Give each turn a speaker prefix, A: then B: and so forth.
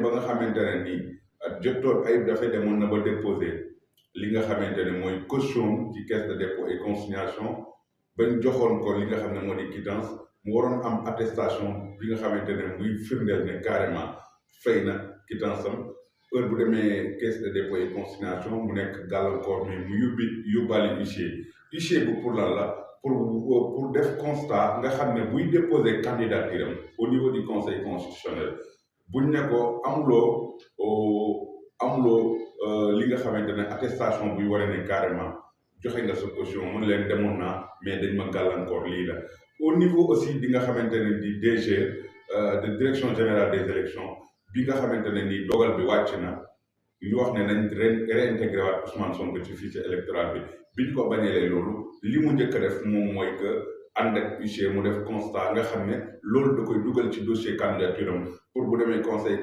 A: ba nga xamante ne nii docteur Ayib Daffé demoon na ba déposer li nga xamante ne mooy caution ci caisse de dépôt et consignation bañ joxoon ko li nga xam ne moo di quittance mu waroon am attestation bi nga xamante ne muy firndeel ne carrément fay na quittance am heure bu demee caisse de dépôt et consignation mu nekk gàllankoor mais mu yóbbaale huissier bu pour lan la pour def constat nga xam ne buy déposer candidature am au niveau du conseil constitutionnel buñ ne ko amuloo li nga xamante ne attestation buy wane ne carrément joxe nga sa caution mun leen demoon naa mais dañ ma gàllankoor lii la au niveau aussi di nga xamante ne di DG de direction générale des élections bi nga xamante ne ni dogal bi wàcc na ñu wax ne nañ réintégré waat Ousmane Sonko ci fichier électoral bi biñ ko bañeelee loolu li mu njëkk a def moom mooy que ànd ak huissier mu def constat nga xam ne loolu da koy dugal ci dossier candidature am pour bu demee conseil